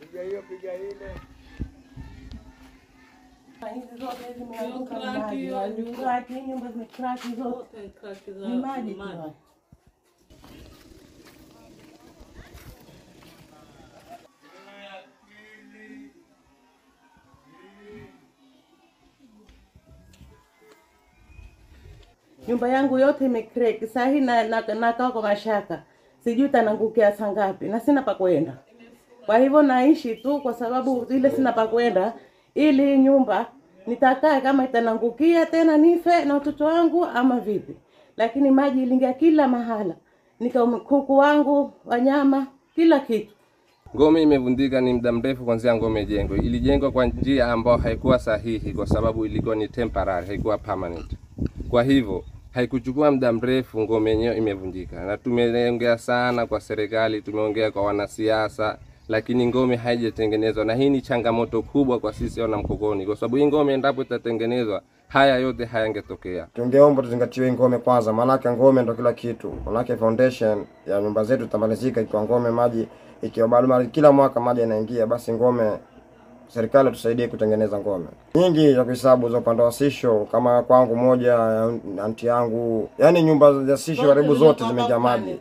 Piga hiyo, piga ile. Hizi zote zimeanguka maji. Crack, nyumba zimecrack zote. Ni maji tu. Nyumba yangu yote imecrack. Sasa hii nakaa kwa mashaka. Sijui tanangukia saa ngapi na sina pa kwenda. Kwa hivyo naishi tu kwa sababu ile sina pa kwenda. Ili nyumba nitakaa kama itanangukia tena nife na watoto wangu ama vipi. Lakini maji iliingia kila mahala. Nika kuku wangu, wanyama, kila kitu. Ngome imevundika ni muda mrefu kuanzia ngome ijengwe. Ilijengwa kwa njia ambayo haikuwa sahihi kwa sababu ilikuwa ni temporary, haikuwa permanent. Kwa hivyo haikuchukua muda mrefu ngome yenyewe imevunjika. Na tumeongea sana kwa serikali, tumeongea kwa wanasiasa, lakini ngome haijatengenezwa. Na hii ni changamoto kubwa kwa sisi wana Mkokoni, kwa sababu hii ngome endapo itatengenezwa haya yote hayangetokea. Tungeomba tuzingatiwe ngome kwanza, maana ngome ndo kila kitu. Maana foundation ya nyumba zetu itamalizika ikiwa ngome maji, ikiwa bado kila mwaka maji yanaingia, basi ngome serikali tusaidie kutengeneza ngome. Nyingi za kuhesabu za upande wa Sisho, kama kwangu moja, anti yangu, yani nyumba za Sisho karibu zote zimejaa maji.